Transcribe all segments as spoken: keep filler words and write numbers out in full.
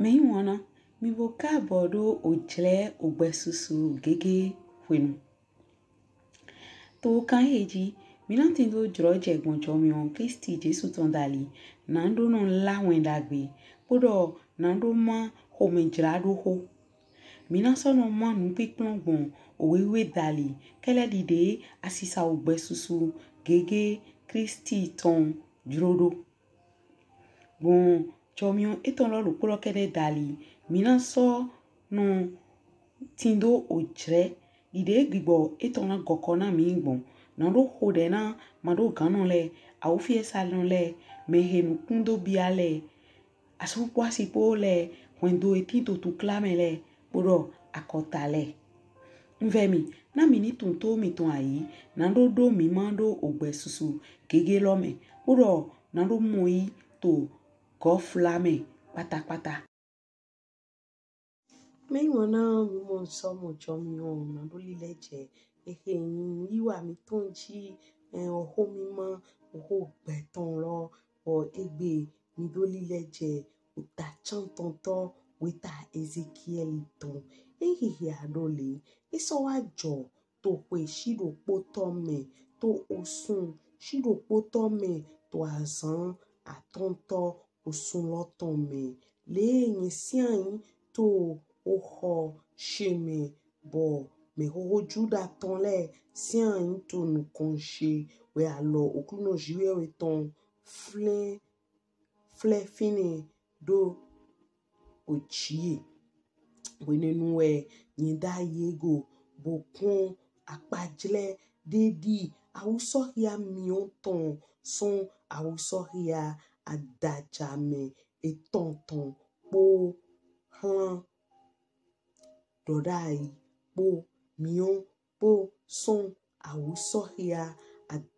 Mɛyiwanna, mì bo kaabɔ ɖo ojlɛ ogbɛsusu gege hwenu. To kan ehe ji, mí na tindo jlɔjɛ gbɔn jɔmiɔn Klisti Jesu tɔn dali, naɖo nɔ lá wɛn ɖagbe, kpoɖɔ naɖo má xomɛjlaɖoxo. Mí na sɔ nɔ má nupinplɔn gbɔn owe wiwe dali, kɛlɛ ɖiɖe asisa ogbɛsusu gege Klisti tɔn jlo ɖo. Gbɔn jɔmiɔn etɔn lɔ ɖokpo lɔ kɛɖɛ dali, mí na sɔ nɔ tindo ojlɛ ɖiɖe gbigbɔ etɔn na gɔkɔ na mí gbɔn. Naɖo xoɖɛ na maɖoganɔ lɛ, awufiɛsanɔ lɛ, mɛhe nukun do bia lɛ, asu kpo asi kpo lɛ, hwɛndo he tin to tukla mɛ lɛ, kpoɖɔ akɔta lɛ. Un vɛ mì, na mì ni tunwun to mìtɔn ayi, naɖo ɖo mí ma ɖo ogbɛsusu gege lɔ mɛ, kpoɖɔ naɖo mɔ yi to gɔfla mɛ kpatakpata. Mɛyiwanna, mí mɔ sɔ mɔ jɔmiɔn naɖo lilɛ jɛ ehe nyi nuyiwa mítɔn ji, ɛn, oxo mima, oxo gbɛtɔn lɔ, bɔ egbe mí ɖo lilɛ jɛ ota cantɔntɔ weta Ezekiɛli tɔn. Ehe hia ɖo le, e sɔ wa jɔ to xwe shiɖokpotɔ mɛ, to osun shiɖokpotɔ mɛ, to azan atɔntɔ osun lɔ tɔn mɛ. Le nyɛ sinai to oxɔ she mɛ, bɔ mɛxoxo Juda tɔn lɛ sinai to nukɔn she, wɛ alɔ Oklunɔ Jiwheyɛwhe tɔn flɛ flɛ finɛ ɖo oji e. Hwenɛnu wɛ nyɛ ɖayi e go, bo kpɔn, akpajlɛ ɖe ɖi awusɔhia miɔn tɔn sɔn awusɔhia adajamɛ etɔn tɔn kpo hlan ɖɔɖai kpo miɔn kpo sɔn awusɔhia ad-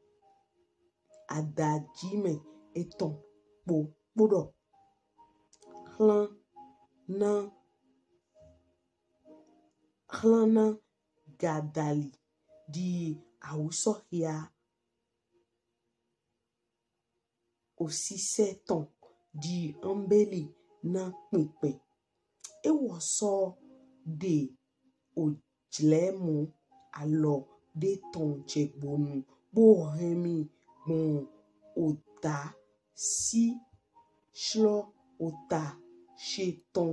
adajimɛ etɔn kpo kpoɖɔ hlan na hlan na gadali ɖi awusɔhia osisɛ tɔn ɖi ambeli na kpinkpɛn. E wɔ sɔ ɖe ojlɛ mɔ alɔ ɖe tɔn jɛgbonu, bo hɛn mi gbɔn ota si shlɔ ota she tɔn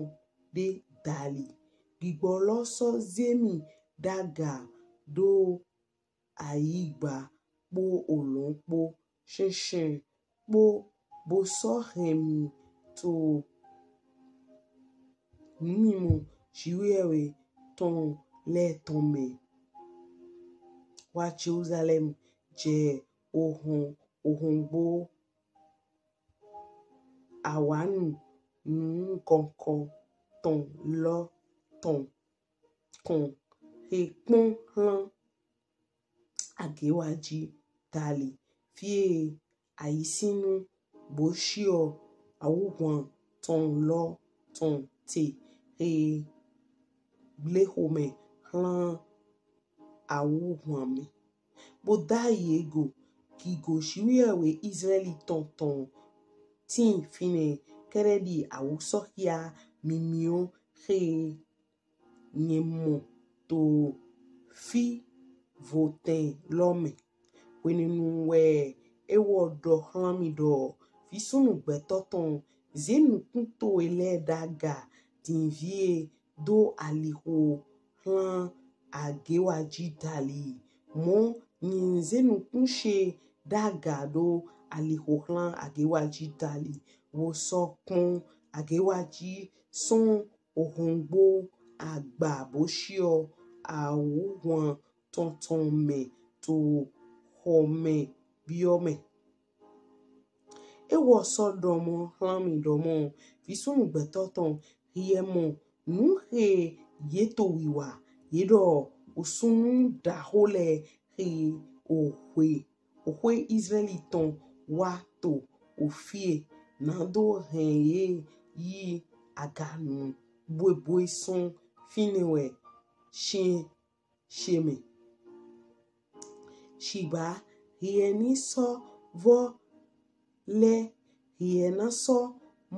ɖe dali. Gbigbɔ lɔ sɔ ze mi ɖaga ɖo ayigba kpo olɔn kpo, shɛnshɛn kpo, bo sɔ hɛn mi to numimɔ Jiwheyɛwhe tɔn lɛ tɔn mɛ. Wa Jelusalɛm jɛ ohɔn ohɔngbo awanu nukɔnkɔn tɔn lɔ tɔn kɔn he kpɔn hlan agewaji dali, fie ayisinu bo shiɔ awuhwan tɔn lɔ tɔn te, he gblexomɛ hlan awuhwan mɛ. Bo ɖayi e go, gigo Jiwheyɛwhe Izlaɛli tɔn tɔn tin finɛ, kɛɖɛ ɖi awusɔhia mimiɔn he nyɛ mɔ to fi votɛn lɔ mɛ. Hwenɛnu wɛ e wɔ ɖɔ hlan mi ɖɔ, visunnu gbɛtɔ tɔn, ze nukun towe lɛ ɖaga dinvie do alixo hlan agewaji dali. Mɔ nyɛ ze nukun she ɖaga ɖo alixo hlan agewaji dali. Wo sɔ kpɔn, agewaji sɔn ohɔngbo agba bo shiɔ awuhwan tɔn tɔn mɛ to xɔmɛ biɔ mɛ. E wɔ sɔ ɖɔmɔ hlan mi ɖɔmɔ, visunnu gbɛtɔ tɔn, hiɛ mɔ nu he ye to wiwa, ye ɖɔ osunu ɖaxo lɛ he oxwe oxwe Izlaɛli tɔn wa to ofie, nado hɛn ye yi aganu bwebwe sɔn finɛ wɛ shɛn shɛn mɛ. Shigba hiɛ ni sɔ vɔ lɛ, hiɛ na sɔ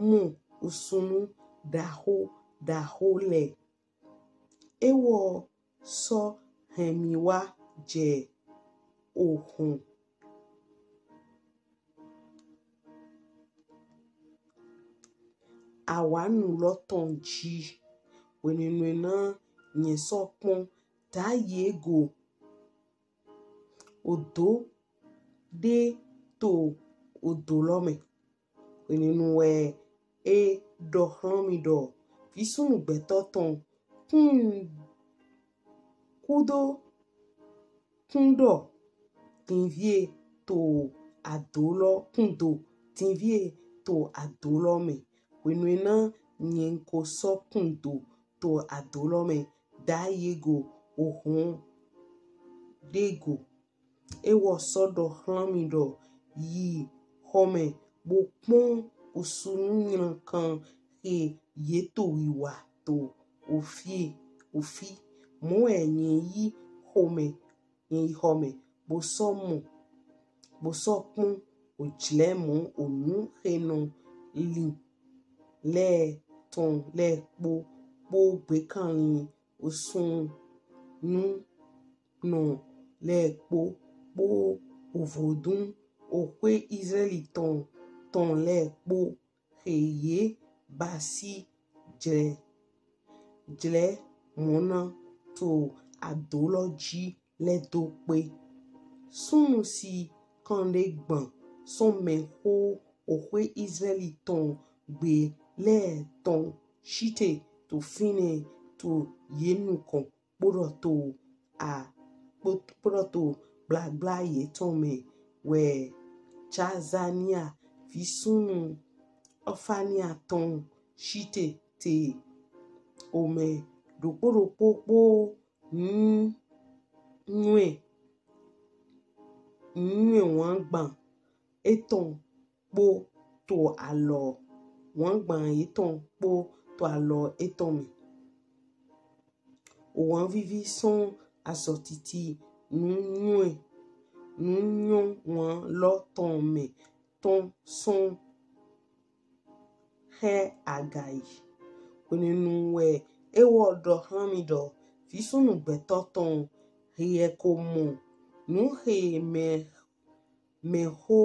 mɔ osunu ɖaxo ɖaxo lɛ. Ewɔ sɔ hɛn mi wá jɛ ohɔn awanu lɔ tɔn ji. Hwenɛnu ɛ na nyɛ sɔ kpɔn, ɖayi e go, odo ɖe to odo lɔ mɛ. Hwenɛnu wɛ e ɖɔ xlán mi ɖɔ, visunnu gbɛtɔ tɔn, kun kudo kun ɖɔ dinvie to ado lɔ, kun do dinvie to ado lɔ mɛ. Hwenɛnu ɛ na nyɛ ko sɔ kun do to ado lɔ mɛ, ɖayi e go, ohɔn ɖe go. Ewɔ sɔ ɖɔ xlán mi ɖɔ, yi xɔmɛ bo kpɔn osunu nylankan xe ye to wiwa to ofie ofi. Mɔ wɛ nyɛ yi xɔmɛ, nyɛ yi xɔmɛ bo sɔ mɔ, bo sɔ kpɔn ojlɛ mɔ onu xe nɔ lin lɛ tɔn lɛ kpo, kpo gbekanlin osunnunɔ lɛ kpo, kpo ovodun oxwe Izlaɛli tɔn tɔn lɛ kpo, xe ye basi jlɛ jlɛ mɔ na to ado lɔ ji lɛ do kpe. Sunnu si kanɖe gban sɔn mɛxo oxwe Izlaɛli tɔn gbe lɛ tɔn site to finɛ to ye nukɔn, kpoɖɔ to a kpoɖɔ to gblagbla yetɔn mɛ wɛ Jazania visunnu Ɔfania tɔn site te. Omɛ ɖokpo ɖokpo kpo nunywɛ nunywɛ wangban etɔn kpo to alɔ, wangban yetɔn kpo to alɔ etɔn mɛ. Owan vivi sɔn azɔtiti nunywɛ nunyɔwan lɔ tɔn mɛ tɔn sɔn xɛ aga yi. Hwenɛnu wɛ ewɔ ɖɔ xlán mi ɖɔ, visunnu gbɛtɔ tɔn, hiɛ ko mɔ nu xe mɛ mɛxo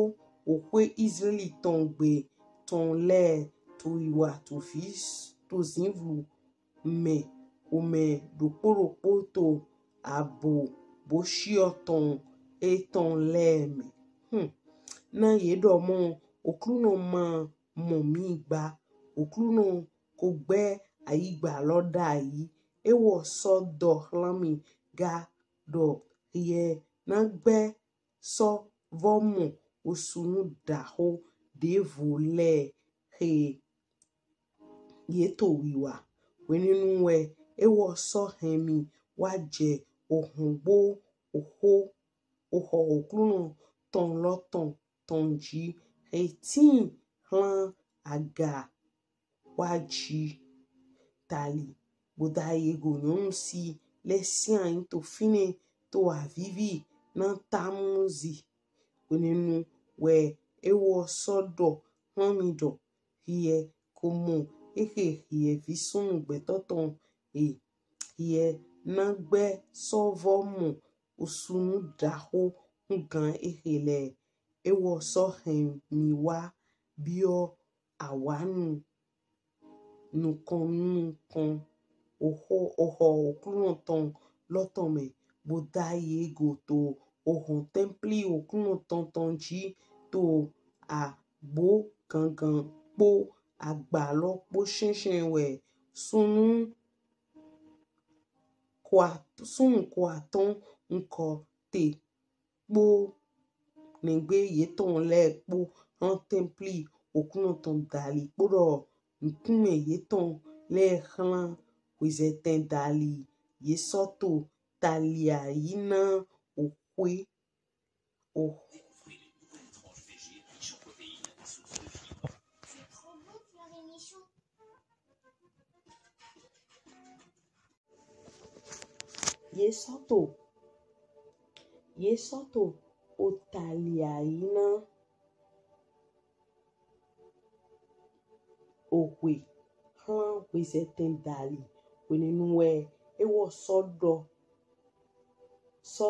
oxwe Izlaɛli tɔn gbe tɔn lɛ to wiwa to vi to zinvlu mɛ, omɛ ɖokpo ɖokpo to abo boshiɔ tɔn etɔn lɛ mɛ. Hmm. Na ye ɖɔ mɔ, Oklunɔ ma mɔ mi gba, Oklunɔ ko gbɛ ayigba lɔ ɖayi. Ewɔ sɔ ɖɔ xlán mi ga ɖɔ, hiɛ na gbɛ sɔ vɔ mɔ osunu ɖaxo ɖevo lɛ xe ye to wiwa. Hwenɛnu wɛ ewɔ sɔ hɛn mi wá jɛ ohɔngbo oxo oxɔ Oklunɔ tɔn lɔ tɔn tɔn ji, xe tin xlán aga wá ji. Dali, bo ɖayi e go, nyɔnu si lɛ sinai to finɛ to avivi na Tamuzi. Hwenɛnu wɛ ewɔ sɔ ɖɔ xlán mi ɖɔ, hiɛ ko mɔ exe, hiɛ visunnu gbɛtɔ tɔn e, hiɛ na gbɛ sɔ vɔ mɔ osunu ɖaxo hugan exe lɛ. Ewɔ sɔ hɛn mi wá biɔ awanu nukɔn nukɔn oxo oxɔ Oklunɔ tɔn lɔ tɔn mɛ, bo ɖayi e go to ohɔn tɛmpli Oklunɔ tɔn tɔn ji to agbo gangan kpo agba lɔ kpo shɛnshɛn wɛ sunnu ko at- sunnu ko atɔn nkɔ te kpo nɛgbe yetɔn lɛ kpo xlán tɛmpli Oklunɔ tɔn dali kpoɖɔ nukunmɛ yetɔn lɛ xlán hwezɛtɛn dali. Ye sɔ to talia yi na oxwe o Ye sɔ to, ye sɔ to otalia yi na oxwe klan hwezɛtɛn dali. Hwenɛnu wɛ ewɔ sɔ ɖɔ, sɔ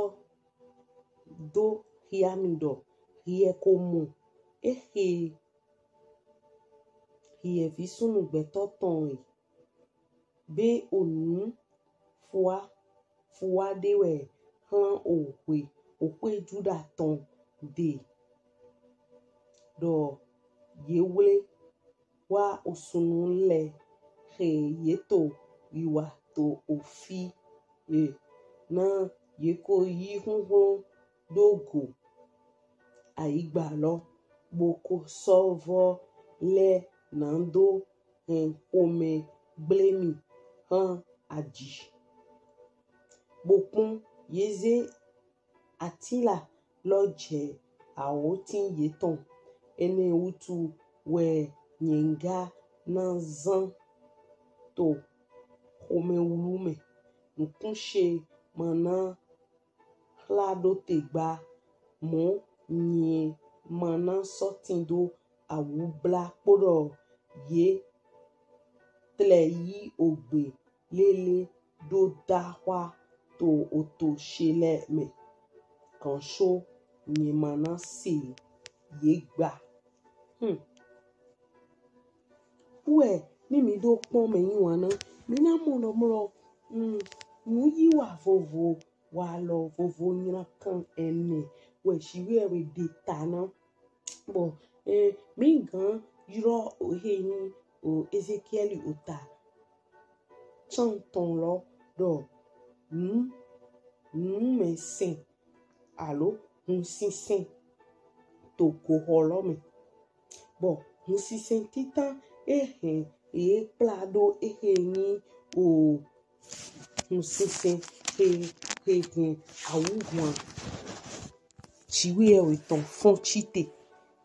do hia mi ɖɔ, hiɛ ko mɔ ehe hiɛ visunnu gbɛtɔ tɔn e, be onu fua fua ɖe wɛ hlan ohwe, ohwe Juda tɔn ɖe, ɖɔ ye wle wa osunnu lɛ he ye to wiwa to ofi e, na ye ko yi huhlɔn ɖo go ayigba lɔ, bo ko sɔ vɔ lɛ nado hɛn xomɛ gble mi han aji. Bo kpɔn, ye ze atila lɔ jɛ awotin yetɔn. Enɛ wutu wɛ nyɛnga na zan to xomɛwlu mɛ. Nukun she ma na hla ɖo te gba, mɔ nyɛ ma na sɔ tindo awubla kpoɖɔ ye tlɛ yi ogbe lele ɖo daxwa to oto she lɛ mɛ. Kanṣo nyɛ ma na se ye gba. Hmm. Wɛ ni mi ɖo kpɔn mɛ nyi wana, mi na mɔ nɔ mlɔ, mm, nu yi wa vovo, wa lɔ vovo nyina kan ɛnɛ wɛ Jiwheyɛwhe ɖe ta na. Bɔ, eh, mi gan yrɔ ohe nyi o Ezekiɛli ota cantɔn lɔ ɖɔ nu, nu mɛ sɛn alo hun sinsɛn to goxɔ lɔ mɛ. Bɔ hun sinsɛn titan ehe ye kpla ɖo ehe nyi o hun sinsɛn he he he awuhwan Jiwheyɛwhe tɔn fɔn cite.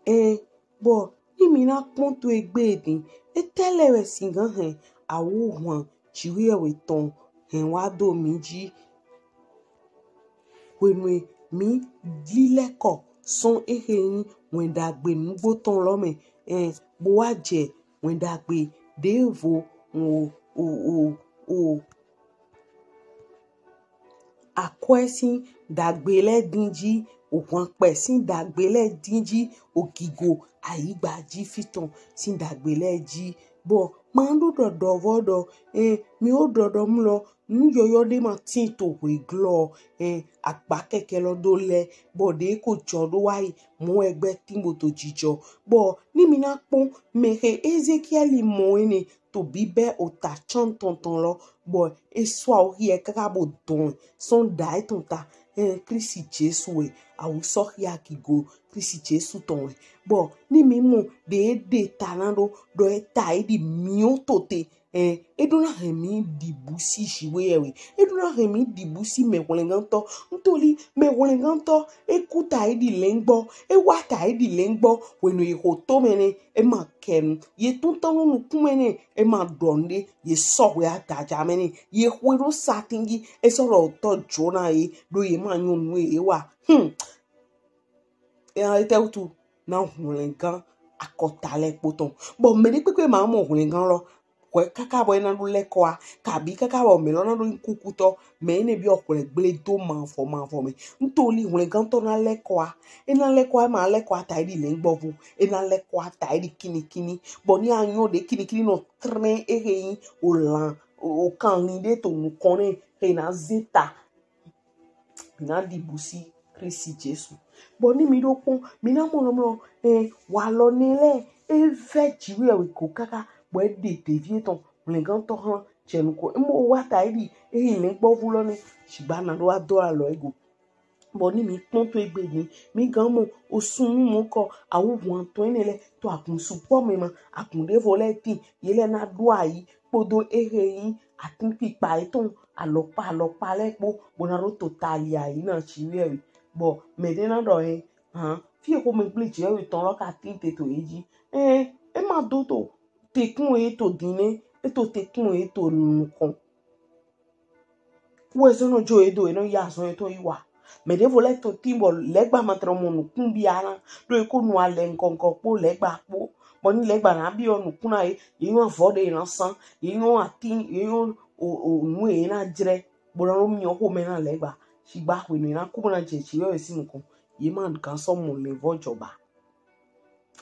Ɛn, bɔ ni mi na kpɔn to egbe din, etɛ lɛ wɛ singan hɛn awuhwan Jiwheyɛwhe tɔn hɛn wa do mi ji. Hwenu e mi lilɛkɔ sɔn ehe nyi wɛnɖagbe nugbo tɔn lɔ mɛ, ɛn, bo wa jɛ wɛnɖagbe ɖevo o o o o akwɛ sin dagbe lɛ din ji, ohwankpɛ sin dagbe lɛ din ji, ogigo ayigba ji fi tɔn sin dagbe lɛ ji. Bɔ ma ɖo ɖɔɖɔ vɔ ɖɔ, eh, mi wo ɖɔɖɔ mlɔ, nu yɔyɔ ɖe ma tin to hweglɔ, eh, agba kɛkɛ lɔ ɖo lɛ, bɔ ɖe ko jɔ ɖo wa yi, mɔ ɛgbɛ tin bo to jijɔ. Bɔ ni mi na kpɔn mɛ he Ezekiɛli mɔ enɛ to bibɛ ota cantɔn tɔn lɔ, bɔ e sɔ awu hiɛ kaka bo dɔn sɔn ɖa etɔn ta. Ɛn, Klisti Jesu wɛ, awusɔhia gigo Klisti Jesu tɔn wɛ. Bɔ ni mi mɔ ɖe e ɖe ta na ɖo ɖɔ e ta e ɖi mi o to te, ɛn, e ɖo na hɛn mi ɖibu si Jiwheyɛwhe. E ɖo na hɛn mi ɖibu si mɛhwlɛngantɔ. Ntoli mɛhwlɛngantɔ e ku ta e ɖi lɛngbɔ, e wa ta e ɖi lɛngbɔ. Hwenu e ho to mɛ nɛ, e ma kɛnu. Ye tun tɔn nukun mɛ nɛ, e ma ɖɔ nuɖe. Ye sɔ hwe adaja mɛ nɛ, ye hwe ɖo satin ji, e sɔ ɖɔ tɔ jona ye ɖo ye ma nyɔ nu ye wa. Hmm. Etɛ wutu na hwlɛngan akɔta lɛ kpo tɔn. Bɔ mɛ ɖe kpekpe ma mɔ hwlɛngan lɔ, hwɛ kaka bɔ e na ɖo lɛkɔ wa, kabi kaka bɔ mɛ lɔ na ɖo kukutɔ, mɛ enɛ bi ohwlɛ gble do mavɔ mavɔ mɛ. Ntoli hwlɛngantɔ na lɛkɔ wa, e na lɛkɔ wa, e ma lɛkɔ wa ta e ɖi lɛngbɔvu, e na lɛkɔ wa ta e ɖi kinikini. Bɔ ni a nyɔ ɖe kinikini nɔ trɛn ehe nyi olan okanlin ɖe to nukɔn nɛ he na ze ta. Mi na ɖibu si Klisti Jesu. Bɔ ni mi ɖo kpɔn, mi na mɔ nɔ mlɔ, eh, walɔ nɛ lɛ, e vɛ Jiwheyɛwhe ko kaka bɔ e ɖe ɖevi etɔn hwlɛngantɔ hlan jɛ nukɔn. E mɔ wa ta e ɖi ehe lɛngbɔvu lɔ nɛ, shigba na ɖo wa do alɔ e go. Bɔ ni mi kpɔn to egbe din, mi gan mɔ osunnu mɔkɔ awuhwan tɔn enɛ lɛ to agun sukpɔ mɛ ma, agun ɖevo lɛ tin, ye lɛ na ɖo ayi kpodo ehe nyi atin kpikpa etɔn alɔkpa alɔkpa lɛ kpo, bo na ɖo to tali ayi na Jiwheyɛwhe. Bɔ mɛ ɖe na ɖɔ, eh, han, fie xomɛ gble Jiwheyɛwhe tɔn lɔ ka tin te to ye ji. Eh, e ma do to tekun e to din nɛ, e to tekun e to nukɔn. Wɛ zɔn nɔ jo e do, e nɔ ya azɔn etɔn yi wa. Mɛ ɖevo lɛ to tin bɔ Lɛgba ma tlɛ mɔ nukun bia na, ɖo e ko nu alɛ nkɔnkɔ kpo Lɛgba kpo. Bɔ ni lɛgba na biɔ nukun na ye, ye nyɔ avɔ ɖe ye na san, ye nyɔ atin, ye nyɔ o o nu ye na jrɛ, bo na ɖo miɔ xomɛ na lɛgba. Shigba hwenu ye na ku bo na jɛ Jiwheyɛwhe sin nukɔn, ye ma gan sɔ mɔ lɛnvɔjɔ ba.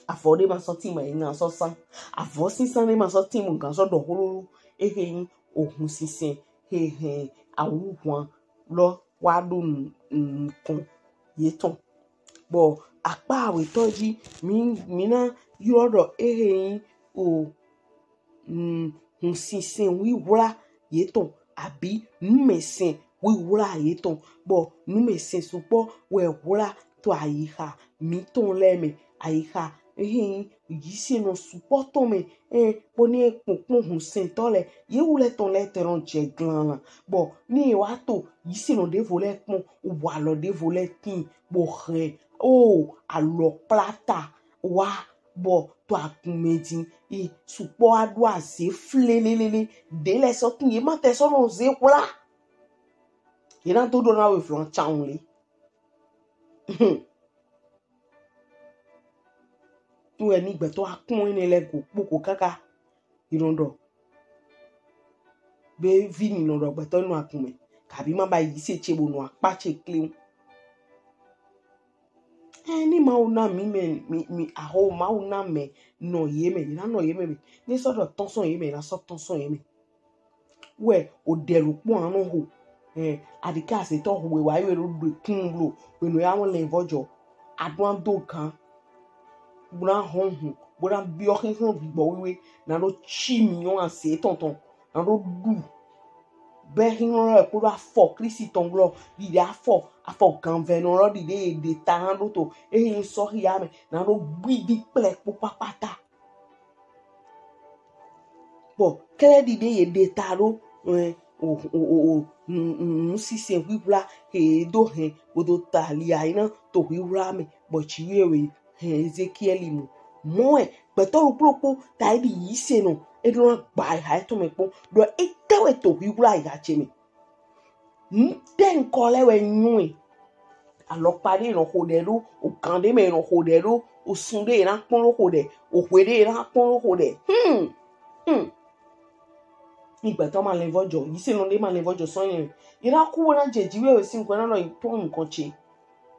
Avɔ ɖe ma sɔ tin ma ye gan sɔ san. Avɔ sinsan ɖe ma sɔ tin mo gan sɔ ɖɔ xo ɖo ehe nyi ohun sinsɛn he hɛn awuhwan lɔ wa ɖo nu- nukɔn yetɔn. Bɔ akpa awetɔ ji mi mi na ylɔ ɖɔ ehe nyi o mm, hun sinsɛn wiwla yetɔn abi numɛsɛn wiwla yetɔn. Bɔ numɛsɛn sukpɔ wɛ wla to ayiha mitɔn lɛ mɛ, ayiha ehe nyi yisenɔ sukpɔ tɔn mɛ. Ɛn, bɔ ni e kpɔnkpɔn hun sɛntɔ lɛ, ye wlɛ tɔn lɛ tɛ nɔ jɛ glan. Bɔ ni e wa to yisenɔ ɖevo lɛ kpɔn, walɔ ɖevo lɛ tin, bɔ hɛn o alɔkplata wa bɔ to agun mɛ din, e sukpɔ wa ɖo aze flelelele, ɖe lɛ sɔ tin ye ma tɛ sɔ nɔ ze wla. Ye na do ɖo na we vlan can le. Tu wɛ ni gbɛtɔ akpɔn enɛ lɛ go kpoko kaka. Yi nɔ ɖɔ be vi ni nɔ ɖɔ gbɛtɔ nɔ akun mɛ. Kabi ma ba yise ce bo nɔ akpa ce kleun. Ɛ ni Mawu na mi mɛ mi mi aho Mawu na mɛ nɔ ye mɛ, na nɔ ye mɛ mɛ. Ni sɔ ɖɔ tɔn sɔn ye mɛ, na sɔ tɔn sɔn ye mɛ. Wɛ o ɖɛ lo kpɔn anɔ ho. Ɛ, aɖike azetɔ ho we wa yɔ ɖo ɖo kun lo. Wenu ya mɔ lɛnvɔjɔ. Aɖo ado gan. Bo na hɔn hun. Bo na biɔ xixlɔ gbigbɔ wiwe. Na ɖo ci mi nyɔ ase tɔntɔn. Na ɖo ɖu. Bɛ xixlɔ lɔ kpo ɖo afɔ Kristi tɔn glɔ. Ɖiɖe afɔ afɔ ganvɛnɔ lɔ ɖiɖe ye ɖe ta na ɖo to. Ehe sɔ xia mɛ. Na ɖo gbidi kple kpo kpakpata. Bɔ kɛlɛ ɖiɖe ye ɖe ta ɖo ɛ o o o o nu- nu- nusise ʋiʋla he do hɛn bo do ta lia yi na to ʋiʋla mɛ bɔ Jiwheyɛwhe hɛn Ezekiɛli mɔ. Mɔ ɛ gbɛtɔ ɖokpo ɖokpo ta yi ɖi yisenɔ e ɖo na gba ha etɔn mɛ kpɔn ɖɔ etɛ wɛ to ʋiʋla yi ha ce mɛ. Ŋtɛ ŋkɔ lɛ wɛ nyɔɛ. Alɔkpa ɖe nɔ xo ɖɛ ɖo, ogan ɖe mɛ nɔ xo ɖɛ ɖo, osun ɖe na kpɔn ɖo xo ɖɛ, ohwe ɖe na kpɔn ɖo xo ɖɛ. Hmm. Hmm. Ni gbɛtɔ ma lɛnvɔjɔ, yisenɔ ɖe ma lɛnvɔjɔ sɔn yɛ. Yi na ku wo na jɛ Jiwheyɛwhe sin nukɔn na nɔ yi kpɔn nukɔn ce.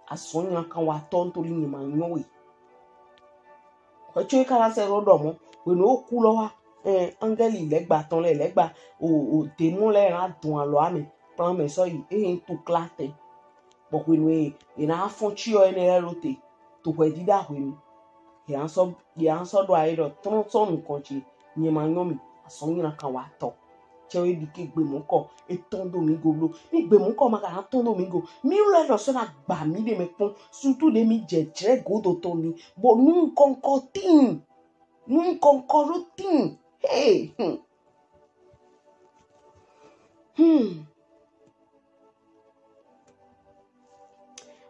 Azɔn nyina kan wa tɔ ntoli nyɛ ma nyɔ we. Xɔtso yi kana sɛ ɖo ɖɔ mɔ, wenu oku lɔ wa, ɛ, angeli lɛgba tɔn lɛ lɛgba, o o demon lɛ na dun alɔ amɛ, plan mɛ sɔ yi, ehe to kla tɛ. Bɔ wenu e, e na fɔn tsi yɔ ene lɛ lo te, to hwɛ dida wenu. Ye an sɔ ye an sɔ ɖo ayi ɖɔ trɔn sɔ nukɔn tsi, nyɛ ma nyɔ mi, azɔn nyina kan wa tɔ. Cɛ wo ɖi ke gbemukɔ etɔn do mi go blo. Mi gbemukɔ ma ka na tɔn do mi go. Mi lɛ nɔ sɔ na gba mi ɖe mɛ kpɔn. Surtout ɖe mi jɛ jrɛ godo tɔn ni. Bɔ nu nkɔnkɔ tin. Nu nkɔnkɔ ɖo tin. Hey. Hmm. Hmm.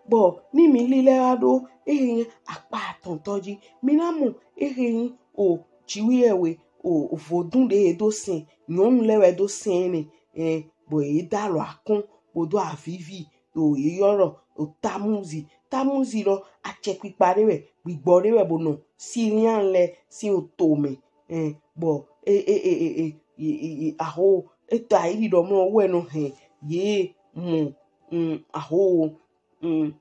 Bɔ ni mi lilɛ wa ɖo ehe nyi akpa atɔntɔ ji. Mi na mɔ ehe nyi o Jiwheyɛwhe o vodun ɖe ye do sɛn nyɔnu lɛ wɛ do sɛn nɛ. Ɛ bɔ ye da alɔ akɔn bo do avivi o ye yɔ lɔ o Tamuzi. Tamuzi lɔ acɛkpikpa ɖe wɛ gbigbɔ ɖe wɛ bo nɔ Silian lɛ sin o to mɛ. Ɛ bɔ e e e e e e e e aho eto ayi ɖi ɖɔ mɔ wɛ nɔ hɛn ye mɔ mm, aho mm,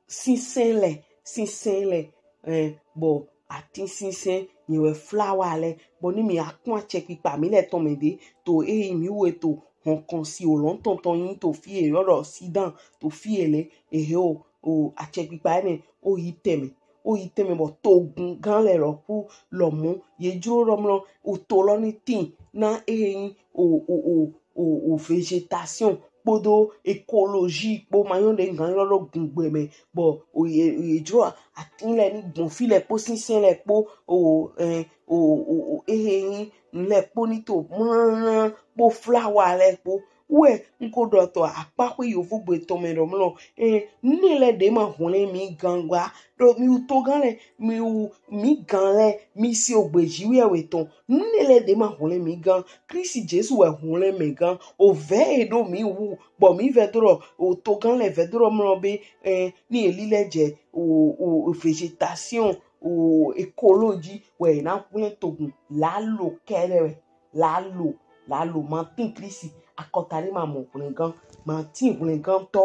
sinsɛn lɛ sinsɛn lɛ ɛ bɔ atin sinsɛn nyɛ wɛ flawa lɛ bɔ ni mi akpɔn acɛkpikpa mi lɛ tɔn mɛ ɖe to eyi mi wɛ to hɔnkɔn si o lɔn tɔntɔn yin to fi e yɔ ɖɔ sidan to fi e lɛ ehe o o acɛkpikpa enɛ o yi tɛmɛ o yi tɛmɛ bɔ togun gan lɛ lɔ ku lɔ mɔ ye jlo ɖɔ mlɔ o to lɔ ni tin na ehe yin o o o o o végétation kpodo écologie kpo ma yɔn ɖe gan lɔ ɖo gungbe mɛ bɔ o ye ye jlo atin lɛ ni gbɔn fi lɛ kpo sinsɛn lɛ kpo o ɛ o o o ehe yin lɛ kpo ni to mlɔnlɔn kpo flawa lɛ kpo wɛ n ko ɖɔ tɔ akpaxwe yovogbe tɔn mɛ ɖɔ mlɔ ɛ ne lɛ ɖe ma hwlɛn mi gan gba ɖo mi wu to gan lɛ mi wu mi gan lɛ mi si ogbe Jiwheyɛwhe tɔn ne lɛ ɖe ma hwlɛn mi gan Kristi Jesu wɛ hwlɛn mɛ gan o vɛ e ɖo mi wu bɔ mi vɛ do ɖɔ o to gan lɛ vɛ do ɖɔ mlɔ be ɛ ni eli lɛ jɛ o o o végétation o ekolo ji wɛ na hwlɛn togun lalo kɛɖɛ wɛ lalo lalo ma tin Klisti akɔta ɖe ma mɔ hwlɛngan ma tin hwlɛngantɔ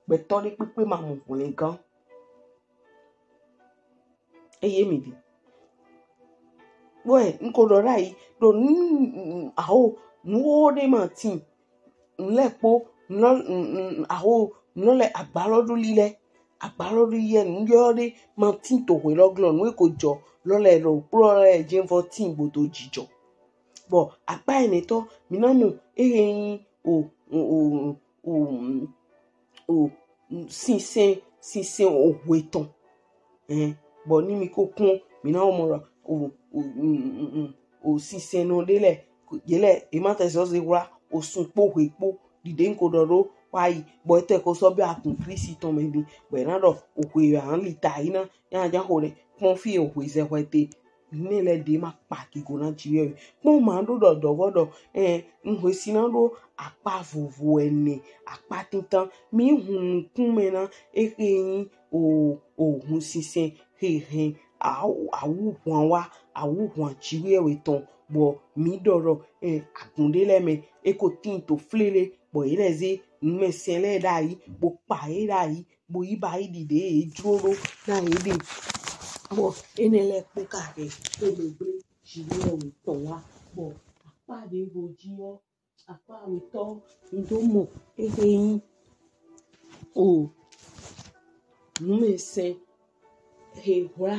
gbɛtɔ ɖe kpekpe ma mɔ hwlɛngan. Eye mi ɖi. Wɛ n ko ɖɔ ɖayi ɖo nu aho nuwo ɖe ma tin n lɛ kpo n lɔ aho n lɔ lɛ agbalɔ ɖo li lɛ agbalɔ ɖo yɛ nu yɔ ɖe ma tin to hwe lɔ glɔ nu eko jɔ lɔ lɛ ɖo kplɔ lɛ jɛnvɔ tin gbodo jijɔ. Bɔ akpa enɛtɔ mi na mɔ ehe nyi o o o o o sinsɛn sinsɛn ohwe tɔn. Ɛn bɔ ni mi ko kpɔn mi na mɔ ɖɔ o o o sinsɛn nɔ ɖe lɛ ye lɛ e ma tɛ zɔze wla osun kpo hwe kpo ɖiɖe n ko ɖɔ ɖo wa yi bɔ etɛ ko sɔ bɛ akun Klisti tɔn mɛ ɖi bɔ e na ɖɔ ohwe ya li ta yi na ya ja xo ɖe kpɔn fi ohwe zɛ hwɛ te. Nɛ lɛ ɖe ma kpa gigo na ji wɛ kpɔn ma ɖo ɖɔ dɔvɔ ɖɔ ɛ n hwe si na ɖo akpa vovo ɛnɛ akpa tintan mi hun nukun mɛ na ehe nyi o o hun sinsɛn he hɛn awu hwan wa awu hwan ji wɛ wɛ tɔn bɔ mi ɖɔ ɖɔ ɛ agun ɖe lɛ mɛ eko tin to flele bɔ ye lɛ ze numɛsɛn lɛ ɖayi bo kpa ye ɖayi bo yi ba yi ɖiɖe ye jlo ɖo na ye ɖe bɔ enɛ lɛ kpo ka ɖe xomɛgble ji wɛ wɛ tɔn wa bɔ akpa ɖe go ji ɔ akpa wetɔ n do mɔ ehe nyi o numɛsɛn he hwla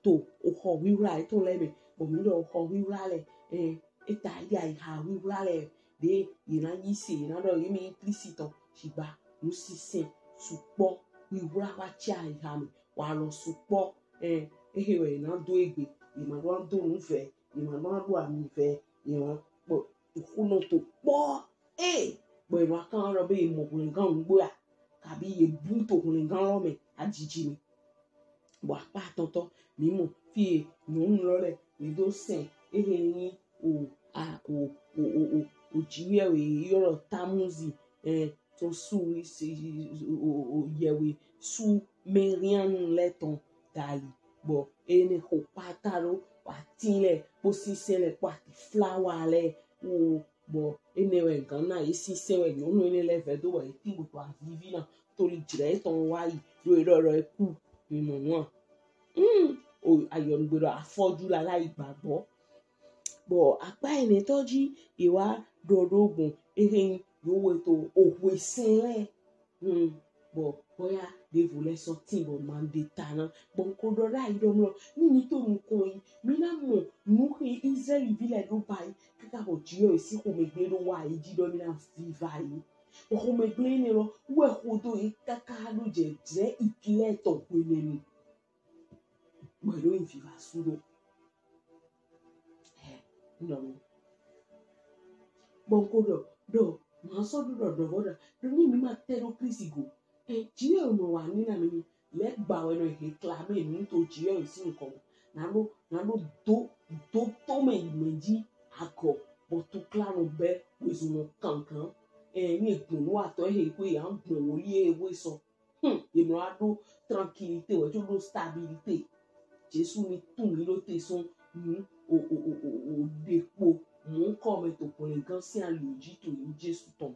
to oxɔ wiwla etɔn lɛ mɛ bɔ mi ɖɔ oxɔ wiwla lɛ ɛ eta yi ayiha wiwla lɛ ɖe ye na yi se ye na ɖɔ ye mi Klisti tɔn sigba nusinsɛn sukpɔ wiwla wa ci ayiha mɛ walɔ sukpɔ ɛ ehe wɛ ye na do egbe ye ma ɖo do nu vɛ ye ma ɖo do ami vɛ ye ma kpɔ oxunɔ to kpɔ ee bɔ ye ma kan ɖɔ be ye mɔ hwlɛngan nugbo ya kabi ye bu to hwlɛngan lɔ mɛ ajiji mɛ. Bɔ akpa atɔntɔ mi mɔ fi ye nyɔnu lɔ lɛ mi do sɛn ehe nyi o a o o o o o ji wɛ wɛ yɔ lɔ Tamuzi ɛ to su o o o yɛwe su mɛrianu lɛ tɔn dali bɔ enɛ xo kpata ɖo wa tin lɛ kpo sinsɛn lɛ kpo ati flawa lɛ o bɔ enɛ wɛ gan na ye sinsɛn wɛ nyɔnu enɛ lɛ vɛ do wɛ ye tin bo to avivi na toli jlɛ etɔn wa yi ɖo ye ɖɔ ɖɔ eku mi mɔ nua mm o ayɔnugbe ɖɔ afɔju la la yi gbagbɔ bɔ akpa enɛtɔ ji ye wa ɖɔ ɖo gbɔn ehe nyi yo wɛ to ohwe sɛn lɛ Hmm. Bɔ bɔya ɖevo lɛ sɔ tin bɔ ma ɖe ta na bɔ n ko ɖɔ ɖayi ɖɔ mlɔ ni mi to nukɔn yi mi na mɔ nu he Izraɛli vi lɛ ɖo ba yi kaka bɔ ji yɔ esi xomɛgble ɖo wa yi ji ɖɔ mi na vi va yi bɔ xomɛgble ne lɔ wɛ xo do yi kaka ɖo jɛ jɛ ikilɛ tɔ hwenɛnu bɔ e ɖo yi vi va su ɖo. Ɛ n ɖɔ mi. Bɔ n ko ɖɔ ɖɔ ma sɔ ɖo ɖɔ ɖɔ vɔ ɖa ɖo ni mi ma tɛ ɖo Klisti go. Ɛ ji yɔ nɔ wa ni na mi ni lɛ gba wɛ nɔ he kla mi nu to ji yɔ si nkɔ na ɖo na ɖo do do to mɛ yi mɛ ji akɔ bɔ to kla nɔ bɛ wezun nɔ kankan. Ɛ ni egbɔn nɔ atɔ he ko ya gbɔn woli he we sɔ. Hmm, ye nɔ aɖo tranquillité wɛ tso ɖo stabilité. Jesu ni tun mi ɖo te sɔn nu o o o o o ɖe kpo mu kɔ mɛ to kpɔlɛ gan si ali ji to yi Jesu tɔn.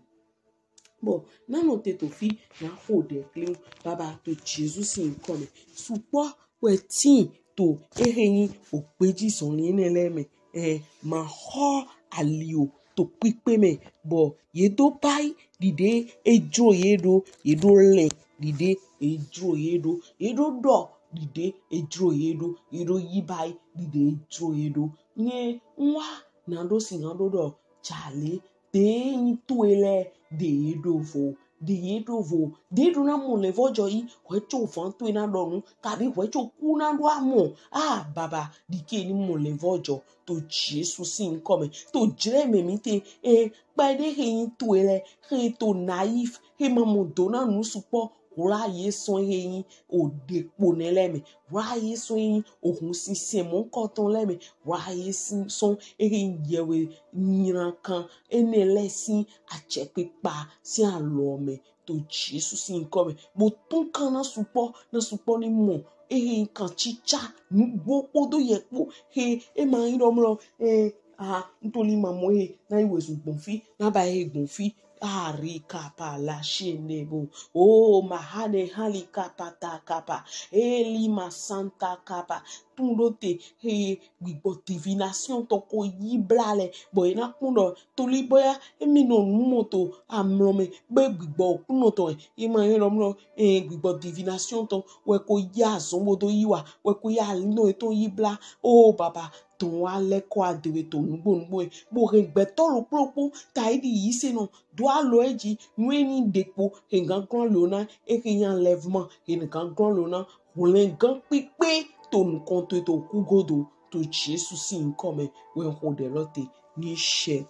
Bɔ na nɔ te to fi na xo ɖe kple baba to Jesu si nkɔ mɛ. Sukpɔ wɛ tin to ehe nyi ogbeji zɔnlin enɛ lɛ mɛ. Ɛ ma xɔ ali o to kpikpe mɛ bɔ ye do pai ɖiɖe ejlo ye ɖo ye ɖo lɛ ɖiɖe ejlo ye ɖo ye ɖo ɖɔ ɖiɖe ejlo ye ɖo ye ɖo yi bai ɖiɖe ejlo ye ɖo. Nye nwa na ɖo si na ɖo ɖɔ jale de nyi toe lɛ de ye ɖo vo de ye ɖo vo de ɖo na mɔ lɛ vɔ jɔ yi hwɛ tso van toe na ɖɔ nu kabi hwɛ tso ku na ɖo amɔ a baba ɖike ni mɔ lɛ vɔ jɔ to Jesu si nkɔ mɛ to jrɛ mɛ mi te e kpɛ ɖe he nyi toe lɛ he to naïf he ma mɔ do na nu sukpɔ wla ye sɔn he nyi o ɖe kpo nɛ lɛ mɛ wla ye sɔn he nyi o hun si sɛn mɔ kɔtɔn lɛ mɛ wla ye sɔn he nyi yɛwe nyina kan enɛ lɛ si acɛkpikpa si alɔ mɛ to Jesu si nkɔ mɛ bo tun kan na sukpɔ na sukpɔ ni mɔ ehe kan cica nugbo kpodo yɛ kpo he e ma yin ɖɔ mlɔ e a ntoli ma mɔ he na yi wezun gbɔn fi na ba he gbɔn fi. Ari kapa la shende bo o mahane hali kapa ta kapa eli ma santa kapa tun ɖo te he gbigbɔ divination tɔ ko yi bla lɛ bɔ e na kpɔn ɖɔ toli boya emi nɔ nu mɔ to amlɔ mɛ be gbigbɔ kunɔ tɔ e ma yɔn ɖɔ mlɔ e gbigbɔ divination tɔ wɛ ko yi azɔn bo do yi wa wɛ ko yi alinɔ etɔn yi bla o baba tɔn wa lɛ kɔ adewe to nugbo nugbo e bo he gbɛtɔ ɖokpo ɖokpo ta yi ɖi yi se nɔ do alɔ e ji nu e ni ɖe kpo he gan glɔn lo na e he yin enlèvement he gan glɔn lo na hwlɛngan kpikpe to nukɔn to to ku godo to Jesu sin nkɔ mɛ wɛ ho ɖe lɔ te ni shɛ.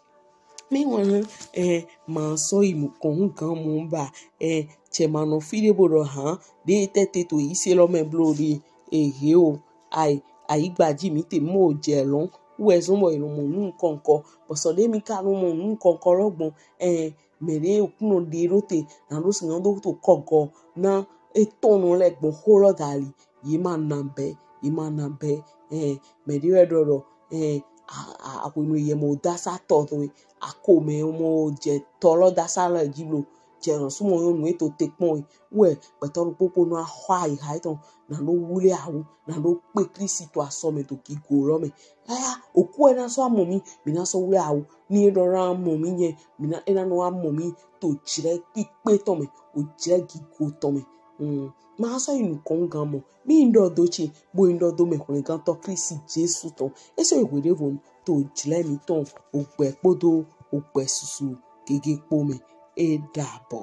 Mi wan eh ma sɔ yi nukɔn gan mo ba eh cɛ ma nɔ fi ɖe bo ɖɔ han ɖe tɛ te to yi se lɔ mɛ blo ɖe ehe o ai ayigba ji mi te mo jɛ lɔn wɛ zɔn bɔ yi nɔ mɔ nu nukɔn kɔ bɔsɔ ɖe mi ka nɔ mɔ nu nukɔn kɔ lɔ gbɔn eh mɛ ɖe kunɔ ɖe ɖo te na ɖo si nyɔ do to kɔgɔ na etɔnɔ lɛ gbɔn xo lɔ dali yi ma na bɛ yi ma na bɛ eh mɛ ɖe wɛ ɖɔ ɖɔ eh ahwenu yɛ mɔ dasa tɔ to ako mɛ mɔ jɛ tɔ lɔ dasa lɔ ji blo jɛ lɔ sumɔ yɔnu eto te kpɔn wɛ gbɛtɔ ɖokpokpo nɔ axɔ ayiha etɔn na ɖo wuli awu na ɖo kpe Kristi to asɔ mɛ to gigo lɔ mɛ aya oku ɛ na sɔ amɔ mi mi na sɔ wuli awu ni e ɖɔ na amɔ mi nyɛ mi na e na nɔ amɔ mi to jlɛ kpikpe tɔn mɛ o jlɛ gigo tɔn mɛ mm ma sɔ yi nukɔn gan mɔ mi n ɖɔ do ce bo n ɖɔ do mɛ hwlɛngantɔ Kristi Jesu tɔn e sɔ yi hwe ɖevo to jlɛ mi tɔn o gbɛ kpodo o gbɛ susu gege kpo mɛ e ɖabɔ.